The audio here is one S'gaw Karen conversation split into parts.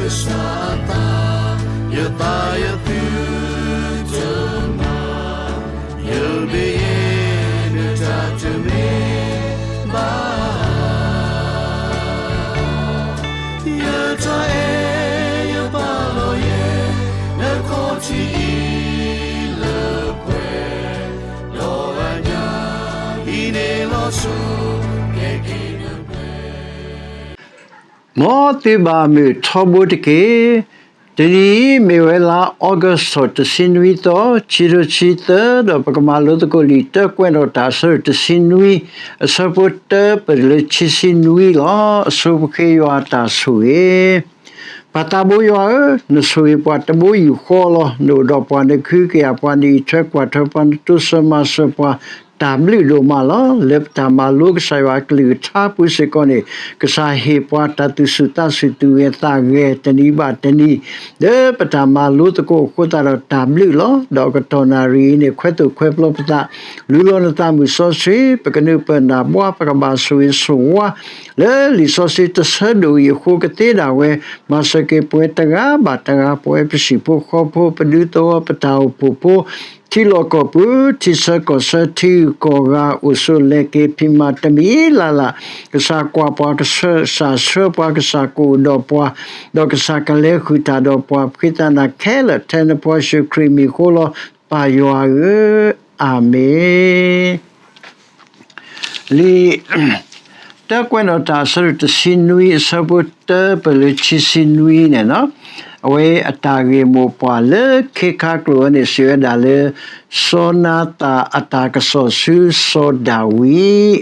ကစၢ်အသး, ယသးယသုတမၤ, ယမ့ၢ်ယဲနတၢ်တမ့ၢ် ဘၣ်, ယတၢ်အဲၣ်ယပာ်လီၤယဲ နခီၣ်ထံးအံၤလၢပှဲၤ, ဒီးအညၣ်အံၤန့ၣ်လီၤဆီ ကဲက့ၤနပှဲၤ. မ်သုဘၣ်မုာ်ထီဘိတက့ၢ်. တနံၤအံၤမ့ၢ်ဝဲလါ August တဆံနွံသီ, ခံကထိခံဆံသၢ, ဒီးပကမၤလိသကိးလံာ်တၢကွဲးနီၣ်တၢ်အဆၢဒိၣ်တဆံနွံ, အဆၢဖိတၢပတုၤလၢခံဆံနွံလီၤ. အဆိပဃ့ယွၤအတၢ်ဆိၣ်ဂ့ၤ. ပၢ်သးဘိယွၤဧၢ, နဆိၣ်ဂ့ၤပှၤတဘိယူၢ်ဃီလီၤ. နအိၣ်ဒီးပှၤ, နကဟုကယာ်ပှၤ, နအံးထွဲကွၢ်ထွဲပှၤ, နတိစၢၤမၤစၢၤပှၤ, တၢ်ဘျုးဒိၣ်မးလီၤ. လၢပတၢ်မၤလိကစၢ်ယွၤအကလုၢ်ကထါပူၤစ့ၢ်ကီးန့ၣ်, ကစၢ်ဟ့ၣ်ပှၤတၢ်သူၣ်ဆူၣ်သးဆူၣ်သူၣ်ဂဲၤသးဂဲၤတနံၤဘၣ်တနံၤ, လၢပတၢ်မၤလိသကိးအဃိသတးဒီးတၢ်ဘျုးလီၤ. ဒီးအကတီၢ်နၣ်ရံၣ်အံၤန့ၣ် ခွဲးသိၣ်ခွဲးပျီပသး, လူလီၤနသးမုၢ်စီဆှံ, ပကနုာ်ပၢၢ်နၢ်ဘှါ, ပကဘၣ်ဆိၣ်ဂ့ၤဆိၣ်ဝါ လၢလံာ်စီဆှံတဆၢဒိၣ်အံၤအဃိကသ့ဒၣ်ဝဲ, မၤစၢၤက့ၤပဝဲတဂၤဘၣ်တဂၤ, ပဝဲပဟံၣ်ဖိဃီဖိ, ပဒူသဝီ, ပတၢ်အိၣ်ဖှိၣ်ဖိ, ထံလီၢ်ကီၢ်ပူၤ, ထံဆၢကီၢ်ဆၢ, ထံဂုၤကီၢ်ဂၤ, အိၣ်ဆိးလဲၤက့ၤဖံးမၤတမံၤလၢ်လၢ်, ကစၢ်ကွၢ်ပှၤ, ကစၢ်ဆှၢပှၤ, ကစၢ်ကအိၣ်ဒီးပှၤ, ဒီးကစၢ်ကလဲၤဃုာ်တၢ်ဒီးပှၤ, ပဃ့သးနၤခဲလၢာ် ထဲနဖိယ့ၣ်ၡူးခရံာ်အမံၤအဃိလီၤ. ပၢ်ယွၤဧၢ, အၤမ့ၣ်. လံာ်တၢကွဲးနီၣ်တၢ်အဆၢဒိၣ်တဆံနွံ အဆၢဖိတၢပတုၤလၢခံဆံနွံန့ၣ်, အဝဲအတၢ်ဂ့ၢ်မိၢ်ပှၢ်လၢခ့ခါကျိာ်အံၤန့ၣ် စံးဝဲဒၣ်လၢ စီၤနၤသၣ်အတၢ်ကစီၣ်ဆူစီၤဒၤဝံး,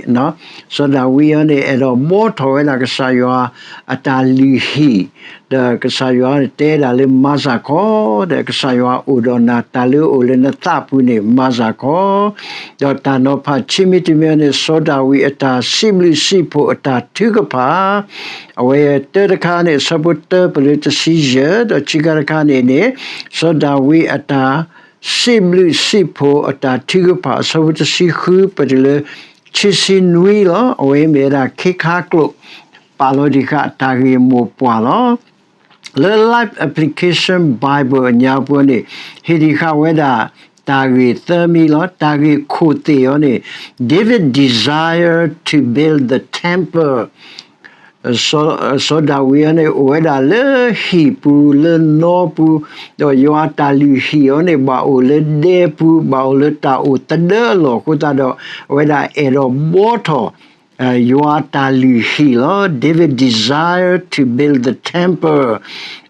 စီၤဒၤဝံးအံၤန့ၣ် အဲၣ်ဒိးဘှီထီၣ်ဝဲဒၣ်ကစၢ်ယွၤအတၢ်လုၢ်ဟံၣ်, ဒီးကစၢ်ယွၤန့ၣ်တဲဒၣ်လၢမၤစၢ်ခီ, ဒီးကစၢ်ယွၤအိၣ်ဒီးနၤ, တၢ်လၢအအိၣ်လၢနသးပူၤန့ၣ် မၤစၢ်ခီ, ဒီးတၢ်နီၤဖးခံမံၤတမံၤန့ၣ် စီၤဒၤဝံးအတၢ်စံးဘျုးစံးဖှိၣ်အတၢ်ထုကဖၣ်, အဝဲတၢတခါန့ၣ် အဆၢဖိတၢပတုၤလၢတဆံယဲၢ်, ဒီးခံခါတခါန့ၣ်န့ၣ် စီၤဒၤဝံးအတၢ်စံးဘျုးစံးဖှိၣ်အတၢ်ထုကဖၣ် အဆၢဖိတဆံဃုပတုၤလၢခံဆံနွံလီၤ. အဝဲမ့ၢ်ဝဲဒၣ်ခ့ခါကျိာ် ပာ်လီၤတံၢ်ဃာ်တၢ်ဂ့ၢ်မိၢ်ပှၢ်လီၤ. လၢ Life Application Bible အညါပူၤန့ၣ် ဟ့ၣ်တံၢ်ဃာ်ဝဲဒၣ် တၢ်ဂ့ၢ်သၢမံၤလီၤ. တၢ်ဂ့ၢ်ခိၣ်သ့ၣ်အံၤန့ၣ် David desire to build the temple. စီၤဒၤဝံးအံၤန့ၣ် အိၣ်ဝဲဒၣ်လၢဟံၣ်ပူၤလၢနီပူၤ, ဒီးယွၤအတၢ်လုၢ်ဟံၣ်အံၤန့ၣ် ဘၣ်အိၣ်လၢဒဲပူၤ, ဘၣ်အိၣ်လၢတၢ်အိၣ်သဒၢအလီၢ်အဃိသတးဒီး အဝဲဒၣ်အဲၣ်ဒိးဘှီထီၣ် ယွၤအတၢ်လုၢ်ဟံၣ်လီၤ. David desire to build the temple.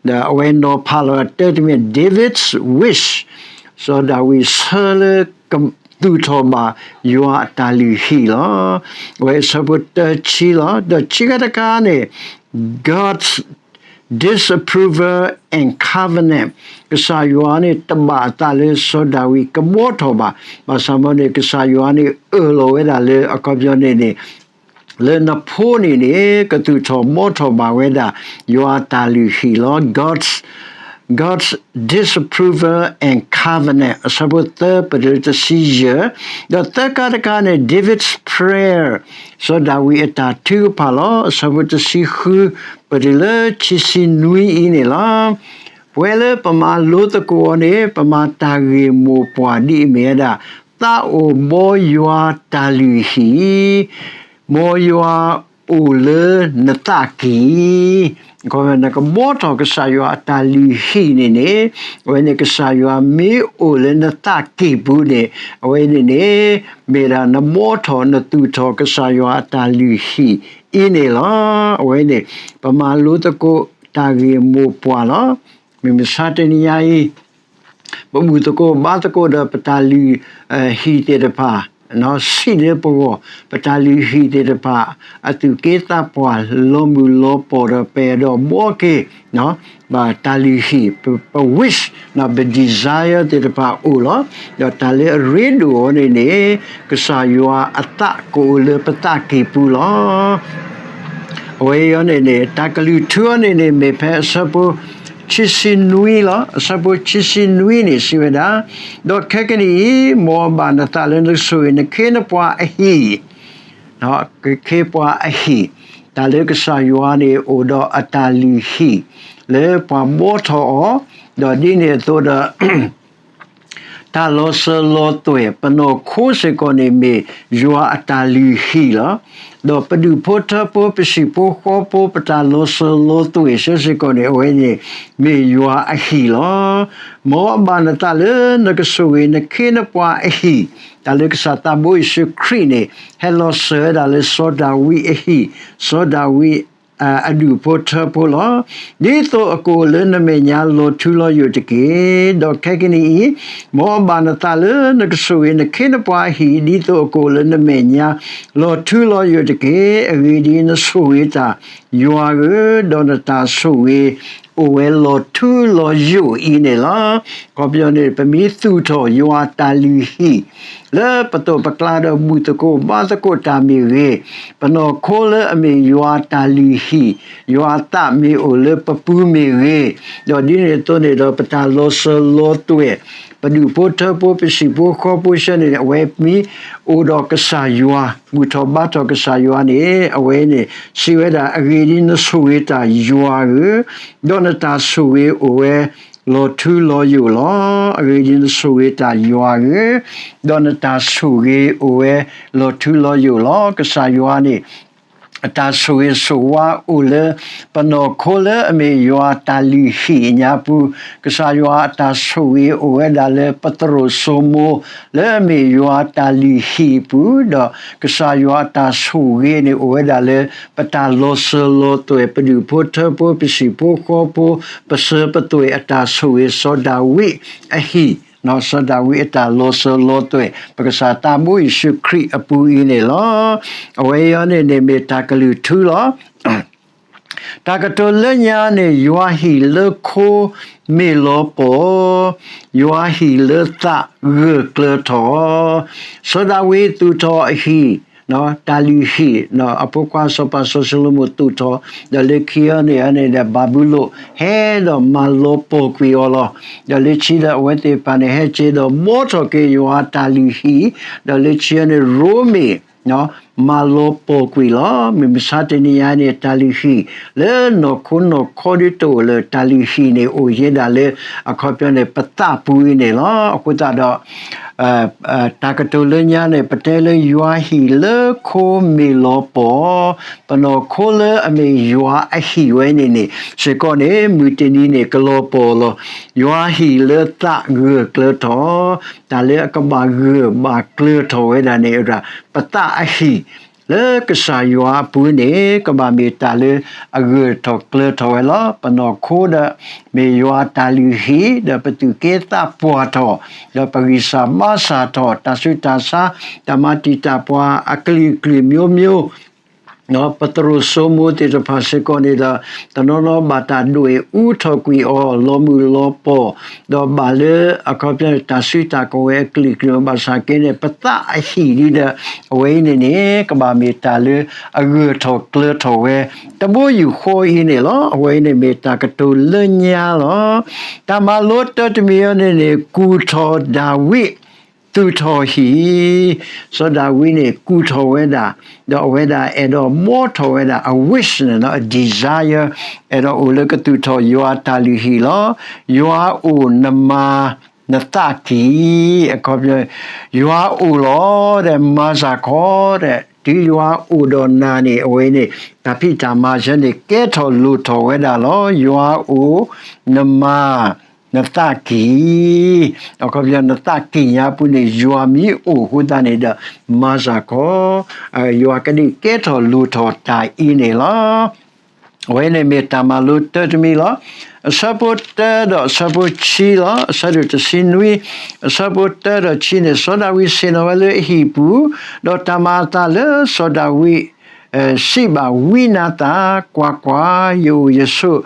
ဒီးအဝဲနီၤဖးလီၤတၢတမံၤ David's wish. စီၤဒၤဝံးဆၢလၢကသူၣ်ထီၣ်ဘၣ်ယွၤအတၢ်လုၢ်ဟံၣ်လီၤ. အဝဲအဆၢဖိတၢဆံလီၤ. ဒီးခံခါတခါန့ၣ် God's disapproval and covenant. ကစၢ်ယွၤန့ၣ် တဘၣ်အသးလၢစီၤဒၤဝံးကဘှီထီၣ်ဘၣ်. ဘၣ်ဆၣ်မ့ၢ်န့ၣ် ကစၢ်ယွၤန့ၣ် အၢၣ်လီၤဝဲဒၣ်လၢအခီပညီန့ၣ်န့ၣ် လၢနဖိန့ၣ်န့ၣ် ကသူၣ်ထီၣ်ဘှီထီၣ်ဘၣ်ဝဲဒၣ် ယွၤအတၢ်လုၢ်ဟံၣ်လီၤ. God's, God's disapproval and covenant အဆၢဖိသၢပတုၤလၢတဆံယဲၢ်, ဒီးသၢခါတခါန့ၣ် David's prayer စီၤဒၤဝံးအတၢ်ထုကဖၣ်လီၤ. အဆၢဖိတဆံဃုပတုၤလၢခံဆံနွံအံၤန့ၣ်လီၤ. ပဝဲလၢပမၤလိသကိးအီၤန့ၣ် ပမၤတၢ်ဂ့ၢ်မိၢ်ပှၢ်ဒ်အမ့ၢ်ဝဲဒၣ် သးအိၣ်ဘှီယွၤတၢ်လုၢ်ဟံၣ် မ်ယွၤအိၣ်လၢနသးကံၢ်, နကဘှီထီၣ်ကစၢ်ယွၤအတၢ်လုၢ်ဟံၣ်န့ၣ်န့ၣ်, အဝဲန့ၣ်ကစၢ်ယွၤမ့ၢ်အိၣ်လၢနသးကံၢ်ပူၤန့ၣ်, အဝဲန့ၣ်န့ၣ် မ့ၢ်ဒၣ်နဘှီထီၣ်နသူၣ်ထီၣ်ကစၢ်ယွၤအတၢ်လုၢ်ဟံၣ်အံၤန့ၣ်လီၤ. အဝဲန့ၣ် ပမၤလိသကိးတၢ်ဂ့ၢ်မိၢ်ပှၢ်လီၤ. မုၢ်မဆါတနံၤညါအံၤ ပဘူၣ်သကိးဘါသကိးဒီးပတၢ်လုၢ်ဟံၣ်သ့ၣ်တဖၣ်, စံးလၢပဂီၢ် ပတၢ်လုၢ်ဟံၣ်သ့ၣ်တဖၣ် အသူၣ်က့သးပှၢ်လီၤမုၢ်လီၤပှီၢ်ဒီး ပအဲၣ်ဒိးဘှီက့ၤ ဘၣ်တၢ်လုၢ်ဟံၣ် ပ ပ wish ပ desire သ့ၣ်တဖၣ်အိၣ်လီၤ. ဒီးတၢ်လၢအရ့ဒိၣ်အီၤန့ၣ်န့ၣ် ကစၢ်ယွၤအသးကအိၣ်လၢပသးကံၢ်ပူၤလီၤ. အဝဲအံၤန့ၣ်န့ၣ် တၢ်ကလုၢ်ထူအီၤန့ၣ်န့ၣ် မ့ၢ်ဖဲအဆၢဖိခံဆံနွံလီၤ. အဆၢဖိခံဆံနွံန့ၣ် စံးဝဲဒၣ်, ဒီးခဲကနံၣ်အံၤ မ်အဘၣ်နသးလၢနကဆိၣ်ဂ့ၤနခ့နပှၤအဟံၣ်, နခ့ပှၤအဟံၣ်, တၢ်လၢကစၢ်ယွၤန့ၣ်အိၣ်ဒီးအတၢ်လုၢ်ဟံၣ် လၢပှၤဘှီထီၣ်အီၤ, ဒီးဒ်န့ၣ်အသိးဒီး တၢ်လီၤစၢၤလီၤသွဲၣ် ပနီၢ်ခိစ့ၢ်ကီးန့ၣ်မ့ၢ်ယွၤအတၢ်လုၢ်ဟံၣ်လီၤ. ဒီးပဒူၣ်ဖိထၢဖိ ပဟံၣ်ဖိဃီဖိ ပတၢ်လီၤစၢၤလီၤသွဲၣ်ဆၢစ့ၢ်ကီးန့ၣ် အဝဲန့ၣ် မ့ၢ်ယွၤအဟံၣ်လီၤ. မ်အဘၣ်နသးလၢနကဆိၣ်ဂ့ၤနခ့နပှၤအဟံၣ်, တၢ်လၢကစၢ်သးဘိယ့ၣ်ၡူးခရံာ်န့ၣ် ဟဲလီၤစၢၤဝဲဒၣ်လၢစီၤဒၤဝံးအဟံၣ်, စီၤဒၤဝံး အဒူၣ်ဖိထၢဖိလီၤ. ဒ်သိးအကအိၣ်လၢနမဲာ်ညါလီၤထူလီၤယိာ်တက့ၢ်. ဒီးခဲကနံၣ်အံၤ, မ်အဘၣ်နသးလၢနကဆိၣ်ဂ့ၤနခ့နပှၤအဟံၣ် ဒ်သိးအကအိၣ်လၢနမဲာ်ညါလီၤထူလီၤယိာ်တက့ၢ်. အဂ့ၢ်ဒ်အံၤ, နဆိၣ်ဂ့ၤတၢ်ယွၤဧၢ, ဒီးနတၢ်ဆိၣ်ဂ့ၤအိၣ်ဝဲလီၤထူလီၤယိာ်အံၤန့ၣ်လီၤ. အခီပညီန့ၣ် ပမ့ၢ်သူၣ်ထီၣ်ယွၤတၢ်လုၢ်ဟံၣ် လၢပသိးပကျါဒီးဘူၣ်သကိးဘါသကိးတၢ်မ့ၢ်ဂ့ၤ, ပနီၢ်ခိလၢအမ့ၢ်ယွၤတၢ်လုၢ်ဟံၣ်, ယွၤအသးမ့ၢ်အိၣ်လၢပပူၤမ့ၢ်ဂ့ၤ, ဒီးဒ်န့ၣ်အသိးန့ၣ်ဒီး ပတၢ်လီၤစၢၤလီၤသွဲၣ်, ပဒူၣ်ဖိထၢဖိ ပဟံၣ်ဖိဃီဖိဆၢန့ၣ် အဝဲမ့ၢ်အိၣ်ဒီးကစၢ်ယွၤ, ဘူၣ်ထီၣ်ဘါထီၣ်ကစၢ်ယွၤန့ၣ် အဝဲန့ၣ် စံးဝဲဒၣ် အဂ့ၢ်ဒ်အံၤ နဆိၣ်ဂ့ၤတၢ်ယွၤဧၢ, ဒီးနတၢ်ဆိၣ်ဂ့ၤအိၣ်ဝဲ လီၤထူလီၤယိာ်လီၤ. အဂ့ၢ်ဒ်အံၤ နဆိၣ်ဂ့ၤတၢ်ယွၤဧၢ, ဒီးနတၢ်ဆိၣ်ဂ့ၤအိၣ်ဝဲလီၤထူလီၤယိာ်လီၤ. ကစၢ်ယွၤန့ၣ် အတၢ်ဆိၣ်ဂ့ၤဆိၣ်ဝါအိၣ်လၢ ပနီၢ်ခိလၢအမ့ၢ်ယွၤတၢ်လုၢ်ဟံၣ်အညါပူၤ, ကစၢ်ယွၤအတၢ်ဆိၣ်ဂ့ၤအိၣ်ဝဲဒၣ်လၢပသရိာ်စိမိၤ လၢအမ့ၢ်ယွၤတၢ်လုၢ်ဟံၣ်အပူၤ, ဒီးကစၢ်ယွၤအတၢ်ဆိၣ်ဂ့ၤန့ၣ်အိၣ်ဝဲဒၣ်လၢ ပတၢ်လီၤစၢၤလီၤသွဲၣ် ပဒူၣ်ဖိထၢဖိ ပဟံၣ်ဖိဃီဖိ ပစၢၤပသွဲၣ်အတၢ်ဆိၣ်ဂ့ၤ စီၤဒၤဝံးအဟံၣ်, စီၤဒၤဝံးအတၢ်လီၤစၢၤလီၤသွဲၣ် ပကစၢ်သးဘိယ့ၣ်ၡူးခရံာ်အပူၤအံၤန့ၣ်လီၤ. အဝဲအံၤန့ၣ်န့ၣ်မ့ၢ်တၢ်ကလုၢ်ထူလီၤ. တၢ်ကတိၤလၢညါန့ၣ် ယွၤဟံၣ်လၢခိမ့ၢ်လီၤပှီၢ်, ယွၤဟံၣ်လၢသးဂၢၢ်ကျၢၤထီၣ်, စီၤဒၤဝံးသူၣ်ထီၣ်အဟံၣ်, တၢ်လုၢ်ဟံၣ်, အဖိခွါစီၤပၤစီၤၡလိၤမိၣ်သူၣ်ထီၣ်, ဒီးလၢခံအံၤန့ၣ်န့ၣ်ဒီး ဘၤဘူလိၣ် ဟဲဒီးမၤလီၤပှီၢ်ကွံာ်အီၤလီၤ. ဒီးလၢခံဒီးအဝဲသ့ၣ်တဖၣ်န့ၣ် ဟဲက့ၤဒီးဘှီထီၣ်က့ၤယွၤအတၢ်လုၢ်ဟံၣ်, ဒီးလၢခံအံၤန့ၣ် ရိမ့ၤ မၤလီၤပှီၢ်ကွံာ်လီၤ. မုၢ်မဆါတနံၤအံၤန့ၣ် တၢ်လုၢ်ဟံၣ် လၢနီၢ်ခိနီၢ်ခီဒ်တအိၣ်လၢၤ တၢ်လုၢ်ဟံၣ်န့ၣ် အိၣ်ယဲဒၣ်လၢ အခီပညီန့ၣ် ပသးပူၤအံၤန့ၣ်လီၤ. အဃိသတးဒီး တၢ်ကတိၤလၢညါန့ၣ် ပတဲလၢယွၤဟံၣ်လၢခိမ့ၢ်လီၤပှီၢ်, ပနီၢ်ခိလၢအမ့ၢ်ယွၤအဟံၣ်ဝဲန့ၣ်န့ၣ် စ့ၢ်ကီးန့ၣ် မုၢ်တနံၤန့ၣ် ကလီၤပှီၢ်လီၤ. ယွၤဟံၣ်လၢသးဂၢၢ်ကျၢၤထီၣ်, တၢ်လၢအကဘၣ်ဂၢၢ်ဘၣ်ကျၢၤထီၣ်ဝဲဒၣ်န့ၣ် ပသးအဟံၣ် လၢကစၢ်ယွၤအပူၤန့ၣ် ကဘၣ်မ့ၢ်တၢ်လၢအဂၢၢ်ထီၣ်ကျၢၤထီၣ်ဝဲလီၤ. ပနီၢ်ခိဒီး မ့ၢ်ယွၤတၢ်လုၢ်ဟံၣ် ဒီးပသူၣ်က့သးပှၢ်ထီၣ်, ဒီးပဂံၢ်စၢ်ဘါစၢ်ထီၣ် တၢ်ဆူးတၢ်ဆါ တၢ်မၤတံာ်တာ်ပှၤအကလုာ်ကလုာ်မျိုးမျိုး ပသရိာ်စိမိၤသ့ၣ်တဖၣ်စ့ၢ်ကီးန့ၣ်ဒီး တနီၤနီၤဘၣ်တၢ်ဒွဲၣ်အူထီၣ်ကွံာ်အီၤ လီၤမုၢ်လီၤပှီၢ်, ဒီးဘၣ်လၢအခီပညီန့ၣ် တၢ်စုတၢ်ကဝဲၤအကလုာ်ကလုာ် ဘၣ်ဆၣ်က့န့ၣ် ပသးအဟံၣ်ဒ်ဒီး အဝဲအံၤန့ၣ်န့ၣ် ကဘၣ်မ့ၢ်တၢ်လၢအဂၢၢ်ထီၣ်ကျၢၤထီၣ်ဝဲ တဘိယူၢ်ဃီအံၤန့ၣ်လီၤ. အဝဲအံၤန့ၣ်မ့ၢ်တၢ်ကတိၤလၢညါလီၤ. တၢ်မၤလိတၢတမံၤအံၤန့ၣ်န့ၣ် ကူၣ်ထီၣ်ဒၤဝံး သူၣ်ထီၣ်ဟံၣ်, စီၤဒၤဝံးန့ၣ် ကူၣ်ထီၣ်ဝဲဒၣ်, ဒီးအဝဲဒၣ်အဲၣ်ဒိးဘှီထီၣ်ဝဲဒၣ် အ wish န့ၣ် အ desire အဲၣ်ဒိးအိၣ်လၢကသူၣ်ထီၣ်ယွၤအတၢ်လုၢ်ဟံၣ်လီၤ. ယွၤအိၣ်နမၤနသးကံၢ်, အခီပညီ ယွၤအိၣ်လီၤဒီး မၤစၢ်ခီဒီး တုၤယွၤအိၣ်ဒီးနၤန့ၣ် အဝဲန့ၣ် တၢ်ဖံးတၢ်မၤဆၢန့ၣ် ကဲထီၣ်လိၣ်ထီၣ်ဝဲဒၣ်လီၤ. ယွၤအိၣ် နမၤ နသးကံၢ်, အခီပညီ နသးကံၢ်ညါပူၤန့ၣ် ယွၤမ့ၢ်အိၣ်အဃိသတးန့ၣ်ဒီး မၤစၢ်ခီ, ယွၤကဒုးကဲထီၣ်လိၣ်ထီၣ်တၢ်အံၤန့ၣ်လီၤ. အဝဲန့ၣ်မ့ၢ်တၢ်မၤလိတၢတမံၤလီၤ. အဆၢဖိတၢဒီးအဆၢဖိခံလီၤ. အဆၢဒိၣ်တဆံနွံ, အဆၢဖိတၢဒီးခံန့ၣ် စီၤဒၤဝံးဆ့ၣ်နီၤဝဲလၢအဟံၣ်ပူၤ, ဒီးတၢ်မၤအသးလၢစီၤဒၤဝံး စံးဘၣ်ဝံနၤသၣ်, ကွၢ်ကွၢ်, ယအိၣ်ယဆိး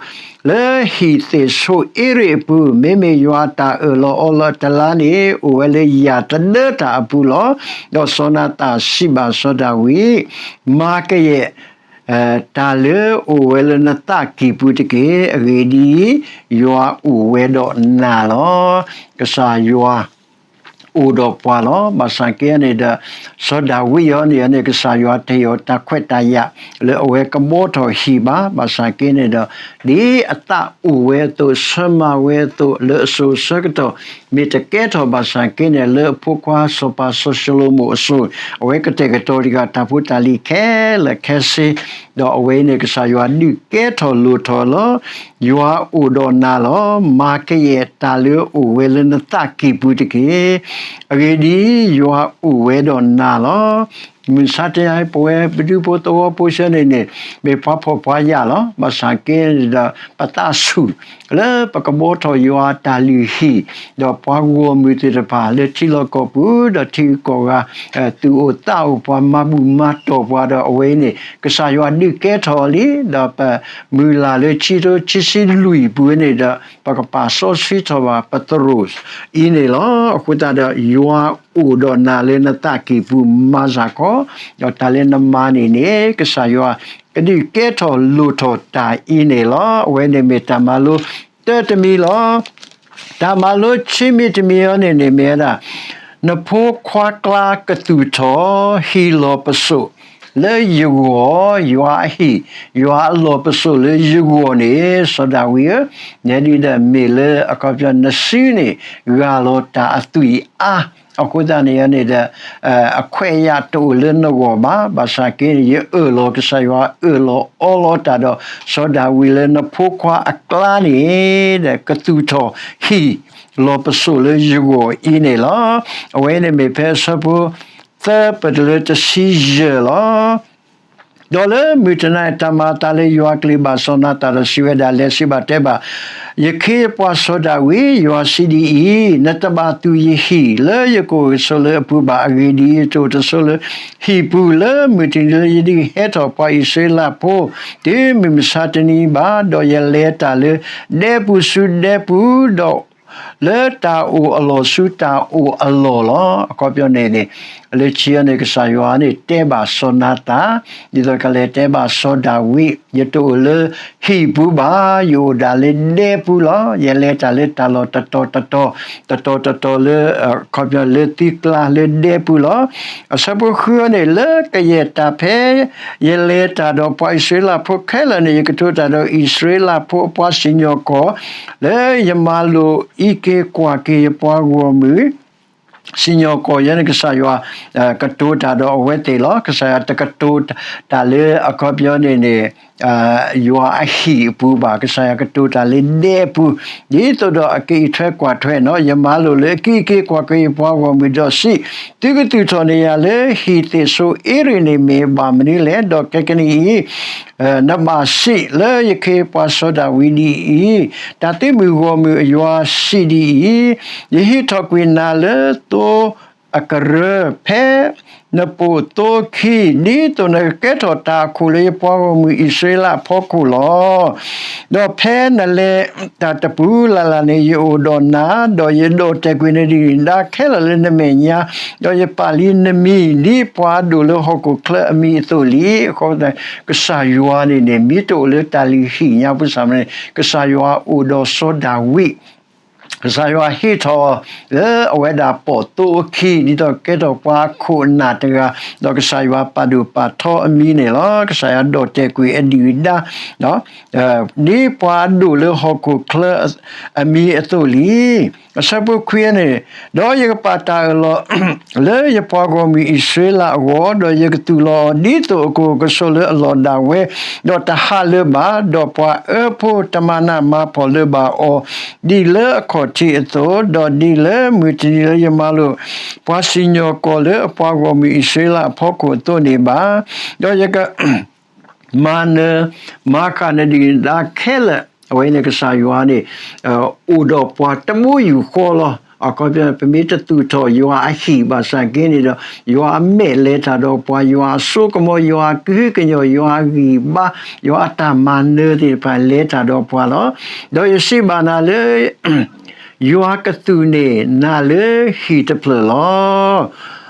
လၢဟံၣ်သ့ၣ်ဆိအ့ရ့ၣ်အပူၤ, မ့မ့ၢ်ယွၤအတၢ်အၢၣ်လီၤအီလီၤအတလါန့ၣ် အိၣ်ဝဲလၢယၤသဒၢတၢ်အပူၤလီၤ. ဒီးစီၤနၤသၣ်စံးဘၣ်စီၤဒၤဝံး, မၤကယဲၢ် တၢ်လၢအိၣ်ဝဲလၢနသးကံၢ်ပူၤတက့ၢ်. အဂ့ၢ်ဒ်အံၤ, ယွၤအိၣ်ဝဲဒီးနၤလီၤ. ကစၢ်ယွၤ အိၣ်ဒီးပှၤလီၤ. ဘၣ်ဆၣ်က့န့ၣ်ဒီး စီၤဒၤဝံးအံၤန့ၣ်န့ၣ် ကစၢ်ယွၤတဟ့ၣ်အီၤတၢ်ခွဲးတၢ်ယာ် လၢအဝဲကဘှီထီၣ်ဟံၣ်ဘၣ်. ဘၣ်ဆၣ်က့န့ၣ်ဒီး ဒ်အသးအိၣ်ဝဲအသိး ဆၢမၤဝဲအသိး လၢအစိၤဆၢကတီၢ် မ့ၢ်တကဲထီၣ်ဘၣ်ဆၣ်က့န့ၣ် လၢအဖိခွါစီၤပၤစီၤၡလိၤမိၣ်အစိၤ အဝဲကတဲာ်ကတီၤတဂၤတၢ်ဖိတၢ်လံၤခဲလၢာ်ခဲဆ့ ဒီးအဝဲအံၤန့ၣ် ကစၢ်ယွၤဒုးကဲထီၣ်လိၣ်ထီၣ်လီၤ. ယွၤအိၣ်ဒီးနၤလီၤ. မၤကယဲၢ်တၢ်လၢအအိၣ်ဝဲလၢနသးကံၢ်ပူၤတက့ၢ်. အဂ့ၢ်ဒ်အံၤ, ယွၤအိၣ်ဝဲဒီးနၤလီၤ. မုၢ်မဆါတနံၤ ပဝဲပဒူဖိသဝီဖိဆၢန့ၣ်န့ၣ် မ့ၢ်ပှၤဖှီၣ်ပှၤယာ်လီၤ. ဘၣ်ဆၣ်က့န့ၣ်ဒီး ပသးဆူၣ် လၢပကဘှီထီၣ်ယွၤအတၢ်လုၢ်ဟံၣ် ဒီးပှၤဂီၢ်မုၢ်သ့ၣ်တဖၣ် လၢထံလီၢ်ကီၢ်ပူၤ ဒီးထံဂုၤကီၢ်ဂၤ သူၣ်အိၣ်သးအိၣ်ပှၤ မၤဘူၣ်မၤတီၢ်ပှၤဒီး အဝဲအံၤန့ၣ် ကစၢ်ယွၤဒုးကဲထီၣ်အီၤလံ. ဒီးပမုၢ်လၢ်လၢခံကထိခံဆံလွံၢ်အပူၤန့ၣ်ဒီး ပကပာ်စီဆှံထီၣ်ဘၣ်ပသရိာ်အံၤန့ၣ်လီၤ. အဃိသတးဒီး ယွၤအိၣ်ဒီးနၤလၢနသးကံၢ်ပူၤမၤစ့ၢ်ကီး, ဒီးတၢ်လၢနမၤန့ၣ်န့ၣ် ကစၢ်ယွၤကဒုးကဲထီၣ်လိၣ်ထီၣ်တၢ်အံၤန့ၣ်လီၤ. အဝဲန့ၣ်မ့ၢ်တၢ်မၤလိတၢ်တမံၤလီၤ. တၢ်မၤလိခံမံၤတမံၤအံၤန့ၣ်န့ၣ်မ့ၢ်ဝဲဒၣ် နဖိခွါကျါကသူၣ်ထီၣ် ဟံၣ်လီၢ်ပစိာ်လၢယဂီၢ်, ယွၤအဟံၣ်, ယွၤအလီၢ်ပစိာ်လၢယဂီၢ်န့ၣ် စီၤဒၤဝံးဧၢ, နဲဒ်ဒီးမ့ၢ်လၢအခီပညီနစုန့ၣ် ဂၢ်လီၤတၢ်အသွံၣ်အါ, အဃိသတးန့ၣ်န့ၣ်ဒီး အခွဲးအယာ်တအိၣ်လၢနဂီၢ်ဘၣ်. ဘၣ်ဆၣ်က့န့ၣ် ယအၢၣ်လီၤ ကစၢ်ယွၤအၢၣ်လီၤအီလီၤတၢ်ဒီး စီၤဒၤဝံးလၢနဖိခွါအကျါန့ၣ် ကသူၣ်ထီၣ်ဟံၣ်လီၢ်ပစိာ်လၢယဂီၢ်အံၤန့ၣ်လီၤ. အဝဲန့ၣ်မ့ၢ်ဖဲအဆၢဖိသၢပတုၤလၢတဆံယဲၢ်လီၤ. ဒီးလၢမုၢ်တနၤအံၤ တၢ်မၤအသးလၢယွၤအကလုၢ်ဘၣ်စီၤနၤသၣ်ဒီးစံးဝဲဒၣ်, လဲၤစံးဘၣ်တဲဘၣ် ယခ့ယပှၤစီၤဒၤဝံး, ယွၤစံးဒ်အံၤ, နတဘၣ်သူၣ်ယဟံၣ်လၢယကအိၣ်ကဆိးလၢအပူၤဘၣ်. အဂ့ၢ်ဒ်အံၤ, ယတအိၣ်တဆိးလၢဟံၣ်ပူၤ လၢမုၢ်တနံၤလၢယဒုးဟဲထီၣ်ပှၤအံၣ်စရ့လးဖိ တုၤမုၢ်မဆါတနံၤဘၣ်. ဒီးယလဲၤတၢ်လၢဒဲပူၤဆူဒဲပူၤ, ဒီးလၢတၢ်အိၣ်အလီၢ်ဆူတၢ်အိၣ်အလီၢ်လီၤ. အခီပညီန့ၣ်န့ၣ် လၢခံန့ၣ် ကစၢ်ယွၤန့ၣ် တဲဘၣ်စီၤနၤသၣ်, ဒ်သိးကလဲၤတဲဘၣ်စီၤဒၤဝံး, ယတအိၣ်လၢဟံၣ်ပူၤဘၣ်, ယအိၣ်ဒၣ်လၢဒဲပူၤလီၤ. ယလဲၤတၢ်လၢတၢ်လီၢ်တတီၤတတီၤ, တတီၤတတီၤလၢ အခီပညီလၢသံကျါလၢဒဲပူၤလီၤ. အဆၢဖိဃုန့ၣ် လၢကယဲၢ်တၢ်ဖဲ ယလဲၤတၢ်ဒီးပှၤအံၣ်စရ့လးဖိခဲလၢာ်န့ၣ် ယကတိၤတၢ်ဒီးအံၣ်စရ့လးဖိအပှၤစံၣ်ညီၣ်ကွီၢ် လၢယမၤလိာ်အံးက့ၤကွၢ်က့ၤယပှၤဂီၢ်မုၢ် စံၣ်ညီၣ်ကွီၢ်ယဲန့ၣ် ကစၢ်ယွၤ ကတိၤတၢ်ဒီးအဝဲသ့ၣ်လီၤ. ကစၢ်ယွၤတကတိၤတၢ်လၢအခီပညီန့ၣ်န့ၣ် ယွၤအဟံၣ်အပူၤဘၣ်, ကစၢ်ယွၤကတိၤတၢ်လၢဒဲအပူၤ, ဒ်သိးဒီးအကအံးထွဲကွၢ်ထွဲနီၤ, ယမၤလိာ်လၢအကအံးက့ၤကွၢ်က့ၤယပှၤဂီၢ်မုၢ်ဒီးစံး, သုကသူၣ်ထီၣ်န့ၢ်ယၤလၢဟံၣ်သ့ၣ်စိၤအ့ရ့ၣ်န့ၣ်မ့ၢ်ဘၣ်မနုၤလဲၣ်. ဒီးခဲကနံၣ်အံၤ နဘၣ်စံးလၢယခ့ယပှၤစီၤဒၤဝံးဒ်အံၤ, တၢ်သုးမုၢ်ဂီၢ်မုၢ်အယွၤစံးဒ်အံၤ, ယဟံးထီၣ်ကွံာ်နၤလၢသိအကရၢ ဖဲနပိာ်သိခံ, ဒ်သိးနကကဲထီၣ်တၢ်အခိၣ်လၢယပှၤဂီၢ်မုၢ်အံၣ်စရ့လးအဖီခိၣ်လီၤ. ဒီးဖဲနလဲၤတၢ်တပူၤလၢ်လၢ်န့ၣ် ယအိၣ်ဒီးနၤ, ဒီးယဒိးတဲာ်ကွံာ်နဒုၣ်နဒါခဲလၢာ်လၢနမဲာ်ညါ, ဒီးယပာ်လံနမံၤ ဒ်ပှၤအဒိၣ်လၢဟီၣ်ခိၣ်ချၢအမံၤအသိးလံ. အဃိ ကစၢ်ယွၤန့ၣ်န့ၣ် မ့ၢ်တအိၣ်လၢတၢ်လုၢ်ဟံၣ်ညါပူၤစ့ၢ်ကီးန့ၣ် ကစၢ်ယွၤအိၣ်ဒီးစီၤဒၤဝံး ကစၢ်ယွၤဟ့ၣ်ထီၣ်လၢအဝဲဒၣ်ပိာ်သိအခံ ဒ်သိးကဲထီၣ်ပှၤအခိၣ်အနၢ်တဂၤ, ဒီးကစၢ်ယွၤပာ်ဒိၣ်ပာ်ထီအမံၤန့ၣ်လီၤ. ကစၢ်ယွၤဒိးတဲာ်ကွံာ်အဒုၣ်အဒါ ဒ်ပှၤအဒိၣ်လၢဟီၣ်ခိၣ်ချၢအမံၤအသိးလံ. အဆၢဖိခွံန့ၣ်, ဒီးယကပာ်တၢ်အၢၣ်လီၤ လၢယပှၤဂီၢ်မုၢ်အံၣ်စရ့လးအဂီၢ်, ဒီးယကသူၣ်လီၤအီၤ ဒ်သိးအကအိၣ်ကဆိးလၢအလီၢ်ဒၣ်ဝဲ, ဒီးတဟးလၢၤဘၣ်, ဒီးပှၤအၢဖိတမၤနးမၤဖှီၣ်လၢၤဘၣ်အီၤ, ဒ်လၢအခီၣ်ထံးအသိး, ဒီးဒ်လၢမုၢ်တနံၤလၢယမၤလိာ် ပှၤစံၣ်ညီၣ်ကွီၢ်လၢအပှၤဂီၢ်မုၢ်အံၣ်စရ့လးအဖီခိၣ်အသိးန့ၣ်ဘၣ်. ဒီးယက မၤနၢၤမၤဃၣ်နဒုၣ်နဒါခဲလၢာ်, အဝဲန့ၣ်ကစၢ်ယွၤန့ၣ် အိၣ်ဒီးပှၤတဘိယူၢ်ဃီလီၤ. အခီပညီ ပမ့ၢ်တသူၣ်ထီၣ်ယွၤအဟံၣ်ဘၣ်ဆၣ်က့န့ၣ်ဒီး ယွၤအမဲာ်လဲၤတၢ်ဒီးပှၤ, ယွၤအစိကမီၤ, ယွၤအကဟုကညီၢ်, ယွၤအဂံၢ်ဘါ, ယွၤအတၢ်မၤနၢၤသ့ၣ်တဖၣ်လဲၤတၢ်ဒီးပှၤလီၤ. ဒီးယစံးဘၣ်နၤလၢ ယွၤကသူၣ်န့ၢ်နၤလၢဟံၣ်တဖျၢၣ်လီၤ.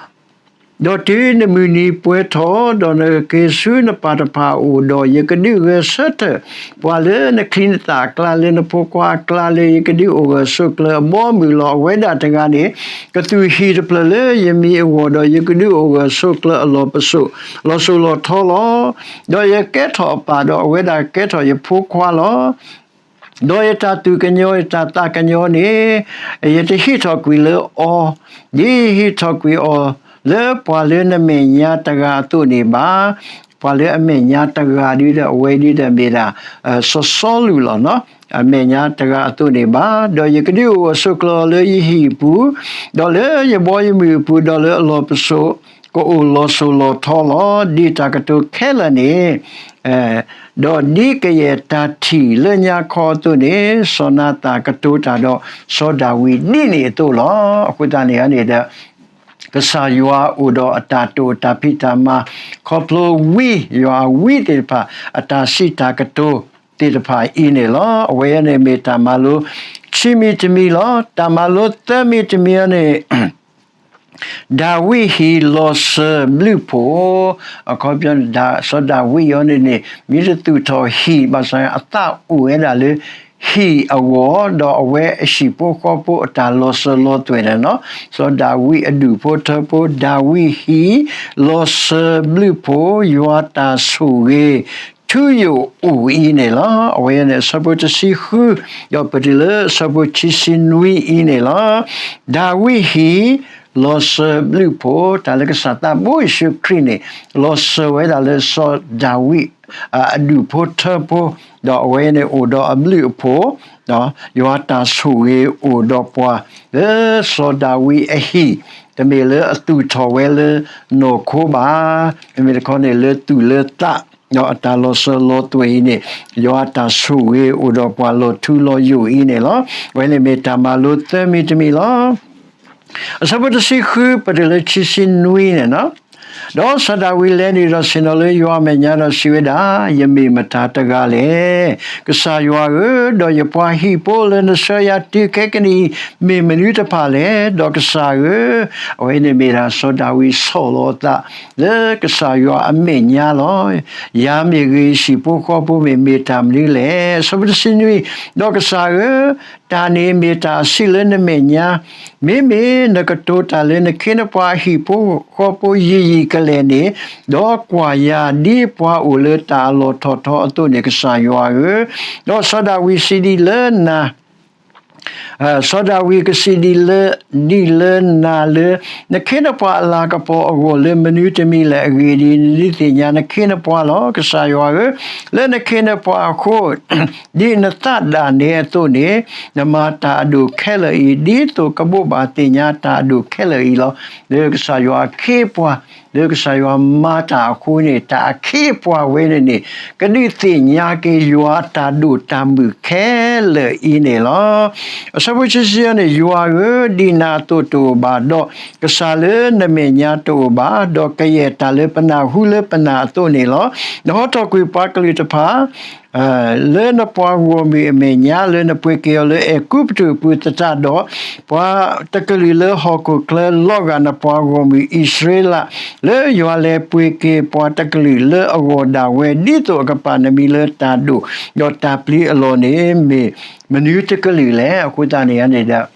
ဒီးတုၤနမုၢ်နံၤပှဲၤထီၣ်, ဒီးနကက့ၤဆူနပၢ်တဖၣ်အအိၣ်, ဒီးယကဒုးဂဲၤဆၢထၢၣ်ပှၤလၢနချံနသၣ်အကျါ, လၢနဖိခွါအကျါ, လၢယကဒုးအိၣ်ဂၢၢ်ဆိးကျၢၤအဘီအမုၢ်လီၤ. အဝဲဒၣ်တဂၤန့ၣ် ကသူၣ်ဟံၣ်တဖျၢၣ်လၢယမံၤအဂီၢ်, ဒီးယကဒုးအိၣ်ဂၢၢ်ဆိးကျၢၤအလီၢ်ပစိာ်, လီၤစိၤလီၤထီလီၤ. ဒီးယကဲထီၣ်အပၢ်, ဒီးအဝဲဒၣ်ကဲထီၣ်ယဖိခွါလီၤ. ဒီးယတၢ်သူၣ်ကညီၤယတၢ်သးကညီၤန့ၣ်, ယတဟံးထီၣ်ကွံာ်လၢအီၤ, ဒ်ယဟံးထီၣ်ကွံာ်အီၤလၢပှၤလၢနမဲာ်ညါတဂၤအသိးန့ၣ်ဘၣ်. ပှၤလၢအမဲာ်ညါတဂၤဒ်ဒီး အဝဲဒ်ဒီးမ့ၢ်ဒၣ် စီၤစီလူးလီၤ. အမဲာ်ညါတဂၤအသိးန့ၣ်ဘၣ်. ဒီးယကဒုးအိၣ်ဂၢၢ်ဆိးကျၢၤအီၤလၢယဟံၣ်အပူၤ, ဒီးလၢယဘီယမုၢ်အပူၤ, ဒီးလၢအလီၢ်ပစိာ်, ကအိၣ်လီၤစိၤလီၤထီလီၤ. ဒ်တၢ်ကတိၤခဲလၢာ်န့ၣ် ဒီးဒ်ကယဲၢ်တၢ်ထံၣ်လၢညါခီအသိးန့ၣ်, စီၤနၤသၣ်ကတိၤတၢ်ဒီးစီၤဒၤဝံးဒ်န့ၣ်အသိးလီၤ. အဃိသတးန့ၣ်န့ၣ်ဒီး ကစၢ်ယွၤအိၣ်ဒီးအတၢ်တိာ်တၢ်ဖံးတၢ်မၤ, ခီဖျိဝံယွၤအဝံသ့ၣ်တဖၣ် အတၢ်စံးတၢ်ကတိၤသ့ၣ်တဖၣ်အံၤန့ၣ်လီၤ. အဝဲန့ၣ်မ့ၢ်တၢ်မၤလိ ခံမံၤတမံၤလီၤ. တၢ်မၤလိသၢမံၤတမံၤအံၤန့ၣ် ဒၤဝံးဟံၣ်လီၤစၢၤဘျုးဖှိၣ်, အခီပညီန့ၣ် စီၤဒၤဝံးအံၤန့ၣ်န့ၣ် မ့ၢ်တသူၣ်ထီၣ်ဟံၣ်ဘၣ်ဆၣ် အသးအိၣ်ဝဲဒၣ်လၢဟံၣ်အဂီၢ်, ဒီးအဝဲအဟံၣ်ဖိဃီဖိအတၢ်လီၤစၢၤလီၤသွဲၣ်န့ၣ်လီၤ. စီၤဒၤဝံးအဒူၣ်ဖိထၢဖိ, ဒၤဝံးဟံၣ်လီၤစၢၤဘျုးဖှိၣ်, ယွၤတၢ်ဆိၣ်ဂ့ၤ ထူယိာ်အိၣ်အံၤန့ၣ်လီၤ. အဝဲန့ၣ်အဆၢဖိတဆံဃု, ဒီးပတုၤလၢအဆၢဖိခံဆံနွံအံၤန့ၣ်လီၤ. ဒၤဝံးဟံၣ်လီၤစၢၤဘျုးဖှိၣ်, တၢ်လၢကစၢ်သးဘိယ့ၣ်ၡူးခရံာ်န့ၣ် လီၤစၢၤဝဲဒၣ်လၢစီၤဒၤဝံး အဒူၣ်ဖိထၢဖိ, ဒီးအဝဲန့ၣ်အိၣ်ဒီးအဘျုးအဖှိၣ်, ယွၤတၢ်ဆိၣ်ဂ့ၤအိၣ်ဒီးပှၤ လၢစီၤဒၤဝံးအဟံၣ်, တမ့ၢ်လၢအသူၣ်ထီၣ်ဝဲလၢနီၢ်ခိဘၣ်, မ့မ့ၢ်တခီန့ၣ်လၢသူၣ်လၢသး, ဒီးအတၢ်လီၤစၢၤလီၤသွဲၣ်အံၤန့ၣ် ယွၤတၢ်ဆိၣ်ဂ့ၤအိၣ်ဒီးပှၤလီၤထူလီၤယိာ်အံၤန့ၣ်လီၤ. အဝဲန့ၣ်မ့ၢ်တၢ်မၤလိသၢမံၤတမံၤလီၤ. အဆၢဖိတဆံဃု ပတုၤလၢခံဆံနွံန့ၣ်လီၤ. ဒီးစီၤဒၤဝံးလဲၤနုာ်ဒီးဆ့ၣ်နီၤလၢယွၤအမဲာ်ညါဒီးစံးဝဲဒၣ်, ယမ့ၢ်မတၤတဂၤလဲၣ်, ကစၢ်ယွၤဧၢ, ဒီးယပှၤဟံၣ်ဖိလၢနဆှၢယၤတုၤခဲကနံၣ်အံၤ မ့ၢ်မနုၤတဖၣ်လဲၣ်, ဒီးကစၢ်ဧၢ, အဝဲန့ၣ်မ့ၢ်ဒၣ်စီၤဒၤဝံးဆီၣ်လီၤအသး လၢကစၢ်ယွၤအမဲာ်ညါလီၤ. ယၤမ့ၢ်ဂ့ၤ, ယဟံၣ်ဖိဃီဖိမ့ၢ်ဂ့ၤ မ့ၢ်တၢ်မနုၤလဲၣ်. အဆၢဖိတဆံနွံ, ဒီးကစၢ်ဧၢ, တၢ်န့ၣ်မ့ၢ်တၢ်အဆံးလၢနမဲာ်ညါ, မ့မ့ၢ်နကတိၤတၢ်လၢနခ့နပှၤအဟံၣ်ဖိဃီဖိယံာ်ယံာ်ကလဲာ်န့ၣ်, ဒီးကွၢ်ယၤဒ်ပှၤအိၣ်လၢတၢ်အလီၢ်ထီၣ်ထီအသိးန့ၣ် ကစၢ်ယွၤဧၢ, ဒီးစီၤဒၤဝံးစံးဒ်လၢနၤ စီၤဒၤဝံးကစံးဒ်လၢ ဒ်လၢနၤလၢ နခ့နပှၤအလၤကပီၤအဂီၢ်လၢမနုၤတမံၤလဲၣ်. အဂ့ၢ်ဒ်အံၤ, နဒုးသ့ၣ်ညါနခ့နပှၤလီၤ. ကစၢ်ယွၤဧၢ, လၢနခ့နပှၤအဃိ ဒ်နသးဒၣ်နဲအသိးန့ၣ် နမၤတၢ်အဒိၣ်ခဲလၢာ်အံၤ ဒ်သိးကဘိးဘၣ်သ့ၣ်ညါတၢ်အဒိၣ်ခဲလၢာ်အံၤလီၤ. လၢကစၢ်ယွၤအခ့အပှၤ, လၢကစၢ်ယွၤမၤတၢ်အဃိန့ၣ် တၢ်အခ့အပှၤဝဲန့ၣ်န့ၣ် ကဒုးသ့ၣ်ညါက့ၤယွၤအတၢ်ဒိၣ်တၢ်မုၢ်ခဲလၢာ်အံၤန့ၣ်လီၤ. အဆၢဖိခံဆံယဲၢ်န့ၣ်, ယွၤဧၢ, ဒ်နၤအသိးတအိၣ်ဘၣ်, ဒီးကစၢ်လၢနမဲာ်ညါတအိၣ်ဘၣ်, ဒီးကယဲၢ်တၢ်လၢပနၢ်ဟူလၢပနၢ်အသိးန့ၣ်လီၤ. နဟီထီၣ်ကွံာ်ပှၤကလုာ်တဖၣ် လၢနပှၤဂီၢ်မုၢ်အမဲာ်ညါ, လၢနပှ့ၤက့ၤအီၤလၢအဲၤကူပတူးအပူၤသတးဒီး, ပှၤတကလုာ်လၢဟီၣ်ခိၣ်ချၢလီၤဂာ်နပှၤဂီၢ်မုၢ်အံၣ်စရ့လး, လၢယွၤလဲၤပှ့ၤက့ၤပှၤတကလုာ်လၢအဂီၢ်ဒၣ်ဝဲ, ဒ်သိးအကပာ်နမံၤလၢတၢ်ဒိၣ်, ဒီးတၢ်ပျံၤအလီၢ်န့ၣ် မ့ၢ်မနုၤတကလုာ်လဲၣ်. အဃိသတးန့ၣ်န့ၣ်ဒီး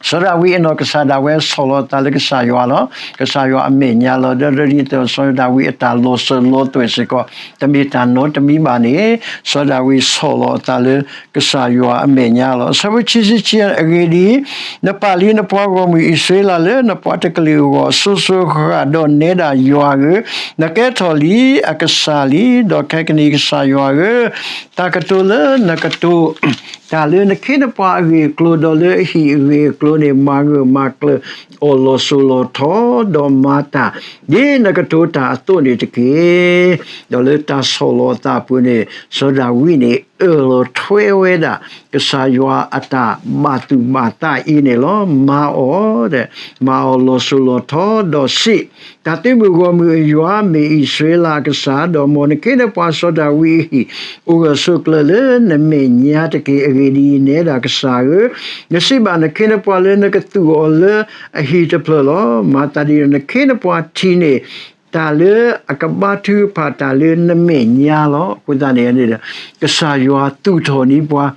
စီၤဒၤဝံးအနီၢ်ကစၢ်ဒၣ်ဝဲဆီၣ်လီၤအသးလၢကစၢ်ယွၤလီၤ. ကစၢ်ယွၤအမဲာ်ညါလီၤ. ဒီးဒ်သိးစီၤဒၤဝံးအတၢ်လီၤစၢၤလီၤသွဲၣ်စ့ၢ်ကီး တမ့ၢ်တၢ်နီတမံၤဘၣ်န့ၣ်, စီၤဒၤဝံးဆီၣ်လီၤအသးလၢကစၢ်ယွၤအမဲာ်ညါလီၤ. အဆၢဖိခံဆံခံ, အဂ့ၢ်ဒ်အံၤ, နပာ်လံနပှၤဂီၢ်မုၢ်အံၣ်စရ့လးလၢနပှၤတကလုာ်အဂီၢ် စိၤစိၤဃၣ်ဃၣ်, ဒီးနဲဒၣ်ယွၤဧၢ, နကဲထီၣ်လံအကစၢ်လံ. ဒီးခဲကနံၣ်အံၤကစၢ်ယွၤဧၢ, တၢ်ကတိၤလၢနကတိၤ တၢ်လၢနခ့နပှၤအဂ့ၢ်အကျိၤ, ဒီးလၢအဟံၣ်အဂ့ၢ်အကျိၤန့ၣ် မၤဂၢၢ်မၤကျၢၤအီၤလီၤစိၤလီၤထီ, ဒီးမၤတၢ်ဒ်နကတိၤတၢ်အသိးန့ၣ်တက့ၢ်. ဒီးလၢတၢ်ဆီၣ်လီၤအသးအပူၤန့ၣ် စီၤဒၤဝံးန့ၣ် အၢၣ်လီၤထွဲဝဲဒၣ် ကစၢ်ယွၤအတၢ်ဘၣ်သူၣ်ဘၣ်သးအံၤန့ၣ်လီၤ. မၤအီၤ, မၤအီၤလီၤစိၤလီၤထီ, ဒီးစံး, တၢ်သုးမုၢ်ဂီၢ်မုၢ်အယွၤမ့ၢ်အံၣ်စရ့လးအကစၢ်, ဒီးမ်နခ့နပှၤစီၤဒၤဝံးအဟံၣ် အိၣ်ဂၢၢ်ဆိးကျၢၤလၢနမဲာ်ညါတက့ၢ်. အဂ့ၢ်ဒ်အံၤ, နဲဒၣ်ကစၢ်ဧၢ, နစံးဘၣ်နခ့နပှၤ တၢ်လၢနကသူၣ်အီၤလၢအဟံၣ်တဖျၢၣ်လီၤ. မၤသးဒ်န့ၣ်ဒီး နခ့နပှၤထံးန့ၣ် တၢ်လၢအကဘါထုကဖၣ်တၢ်လၢနမဲာ်ညါလီၤ. အဃိသတးန့ၣ်န့ၣ်ဒီး ကစၢ်ယွၤသူၣ်ထီၣ်န့ၢ်ပှၤ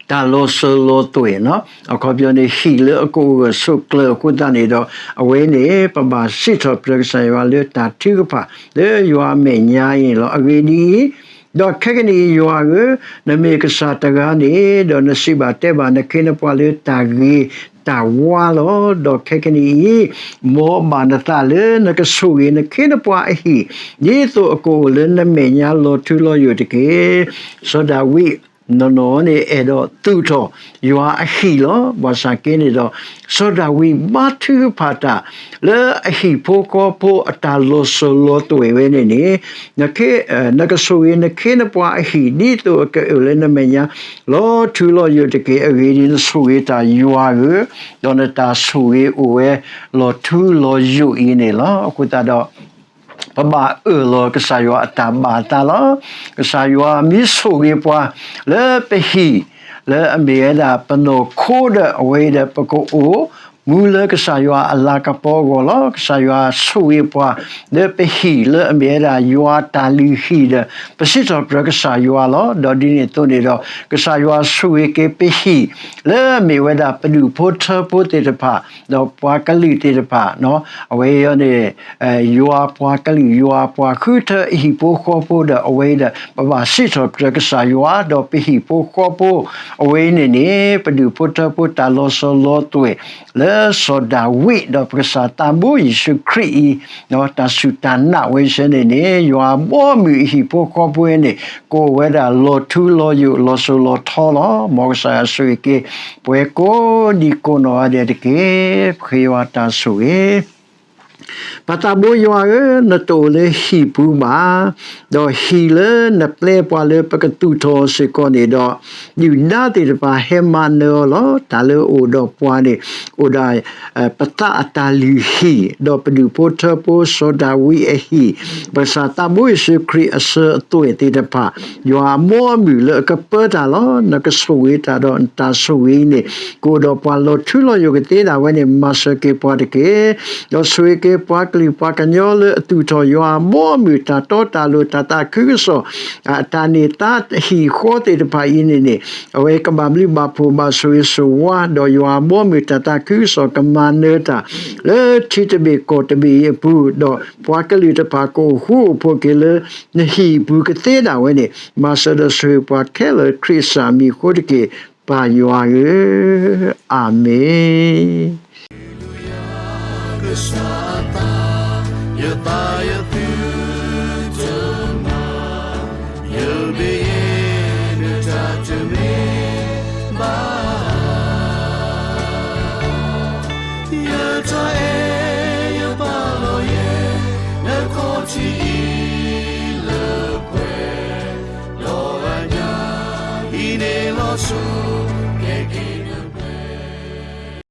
တၢ်လီၤစၢၤလီၤသွဲၣ်နီၤ, အခီပညီန့ၣ် ဟံၣ်လၢအကအိၣ်ဂၢၢ်ဆိးကျၢၤအဃိသတးန့ၣ်ဒီး အဝဲန့ၣ် ပဘၣ်စံးထီၣ်ပတြၢၤကစၢ်ယွၤလၢတၢ်ထုကဖၣ် လၢယွၤအမဲာ်ညါအံၤန့ၣ်လီၤ. အဂ့ၢ်ဒ်အံၤ, ဒီးခဲကနံၣ်အံၤယွၤဧၢ, နမ့ၢ်ကစၢ်တဂၤန့ၣ်, ဒီးနစံးဘၣ်တဲဘၣ်နခ့နပှၤလၢတၢ်ဂ့ၤတၢ်ဝါလီၤ. ဒီးခဲကနံၣ်အံၤ, မ်ဘၣ်နသးလၢနကဆိၣ်ဂ့ၤနခ့နပှၤအဟံၣ်, ဒ်သိးအကအိၣ်လၢနမဲာ်ညါလီၤထူလီၤယိာ်တက့ၢ်. စီၤဒၤဝံး နီၢ်နီၢ်န့ၣ် အဲၣ်ဒိးသူၣ်ထီၣ်ယွၤအဟံၣ်လီၤ. ဘၣ်ဆၣ်က့န့ၣ်ဒီး စီၤဒၤဝံးဘါထုကဖၣ်တၢ် လၢအဟံၣ်ဖိဃီဖိအတၢ်လီၤစၢၤလီၤသွဲၣ်ဝဲန့ၣ်န့ၣ်, နကဆိၣ်ဂ့ၤနခ့နပှၤအဟံၣ် ဒ်သိးအကအိၣ်လၢနမဲာ်ညါ လီၤထူလီၤယိာ်တက့ၢ်. အဂ့ၢ်ဒ်အံၤ, နဆိၣ်ဂ့ၤတၢ်ယွၤဧၢ, ဒီးနတၢ်ဆိၣ်ဂ့ၤအိၣ်ဝဲလီၤထူလီၤယိာ်အံၤန့ၣ်လီၤ. အဃိသတးဒီး ပဘၣ်အၢၣ်လီၤကစၢ်ယွၤအတၢ်ဘၣ်အသးလီၤ. ကစၢ်ယွၤမ့ၢ်ဆိၣ်ဂ့ၤပှၤ လၢပဟံၣ် လၢအမ့ၢ်ဝဲဒၣ်ပနီၢ်ခိဒီး အဝဲအံၤဒီး ပကအိၣ်မူလၢကစၢ်ယွၤအလၤကပီၤအဂီၢ်လီၤ. ကစၢ်ယွၤဆိၣ်ဂ့ၤပှၤ လၢပဟံၣ်လၢအမ့ၢ်ဝဲဒၣ်ယွၤတၢ်လုၢ်ဟံၣ်ဒီး ပစံးထီၣ်ပတြၢၤကစၢ်ယွၤလီၤ. ဒီးဒ်န့ၣ်အသိးန့ၣ်ဒီး ကစၢ်ယွၤဆိၣ်ဂ့ၤက့ၤပဟံၣ် လၢအမ့ၢ်ဝဲဒၣ်ပဒူၣ်ဖိထၢဖိသ့ၣ်တဖၣ် ဒီးပှၤကလုာ်သ့ၣ်တဖၣ် အဝဲအံၤန့ၣ် ယွၤပှၤကလုာ် ယွၤပှၤဃုထၢအဟံၣ်ဖိဃီဖိဒီး အဝဲအံၤဒီး ပဘၣ်စံးထီၣ်ပတြၢၤကစၢ်ယွၤ ဒီးပဟံၣ်ဖိဃီဖိ အဝဲအံၤန့ၣ်န့ၣ် ပဒူၣ်ဖိထၢဖိတၢ်လီၤစၢၤလီၤသွဲၣ် လၢစီၤဒၤဝံး ဒီးပကစၢ်သးဘိယ့ၣ်ၡူးခရံာ်အံၤ တၢ်စူၢ်တၢ်နာ်ဝဲဆၢန့ၣ်န့ၣ် ယွၤအဘီအမုၢ်အဟံၣ်ဖိဃီဖိန့ၣ် ကအိၣ်ဝဲဒၣ်လီၤထူလီၤယိာ်လီၤစိၤလီၤထီလီၤ. မ်ကစၢ်ယွၤဆိၣ်ဂ့ၤက့ၤ ပှၤကိးဒံကိးနီၢ်ဂၤဒဲးတက့ၢ်. ပဃ့ယွၤတၢ်ဆိၣ်ဂ့ၤ ပၢ်သးဘိယွၤဧၢ, နတအိၣ်လၢဟံၣ်ပူၤဘၣ်, ဒီးဟံၣ်လၢနပျဲပှၤလၢပကသူၣ်ထီၣ်စ့ၢ်ကီးန့ၣ်ဒီး, ဒုၣ်ဒါသ့ၣ်တဖၣ်ဟဲမၤနၢၤအီၤလီၤ. တၢ်လၢအအိၣ်ဒီးပှၤန့ၣ် အိၣ်ဒၣ် ပသးအတၢ်လုၢ်ဟံၣ်, ဒီးပဒူၣ်ဖိထၢဖိစီၤဒၤဝံးအဟံၣ်, ပကစၢ်သးဘိယ့ၣ်ၡူးခရံာ်အစၢၤအသွဲၣ်သ့ၣ်တဖၣ်, ယွၤအဘီအမုၢ်လၢအကပၢတၢ်လီၤ. နကဆိၣ်ဂ့ၤတၢ်ဒီးနတၢ်ဆိၣ်ဂ့ၤအံၤန့ၣ် ကအိၣ်ဒီးပှၤလီၤထူလီၤယိာ်ကသ့ဒၣ်ဝဲန့ၣ် မၤစၢၤက့ၤပှၤတက့ၢ်. ဒီးဆိၣ်ဂ့ၤက့ၤပှၤကလုာ်ပှၤကညီလၢအသူၣ်ထီၣ်ယွၤအဘီအမုၢ်တၢ်တီတၢ်လိၤတၢ်သးခုကစီၣ် အတၢ်န့ၢ်သါဟံၣ်ဃီသ့ၣ်တဖၣ်အံၤန့ၣ်န့ၣ် အဝဲကဘၣ်ဘျုးဘၣ်ဖှိၣ်ဘၣ်ဆိၣ်ဂ့ၤဆိၣ်ဝါ ဒီးယွၤအဘီအမုၢ်တၢ်သးခုကစီၣ်ကမၤနၢၤတၢ် လၢထံတဘ့ၣ်ကီၢ်တဘ့ၣ်အံၤအပူၤ ဒီးပှၤကလုာ်တဖၣ်ကအိၣ်ဃူအိၣ်ဖိးက့ၤလၢ နဟံၣ်အပူၤကသ့ဒၣ်ဝဲန့ၣ် မၤစၢၤဒီးဆိၣ်ဂ့ၤပှၤခဲလၢာ်ခရံာ်အမံၤအဃိတက့ၢ် ပၢ်ယွၤဧၢ, အၤမ့ၣ်. ကစၢ်အသး ယသးယသုတမၤ ယဘၣ်ယဲ နတၢ်တမ့ၢ်ဘၣ် ယတၢ်အဲၣ်ယပာ်လီၤယဲ နခီၣ်ထံးအံၤလၢပှဲၤ ဒီးအညါ ဟံးန့ၢ်လီၤဆိ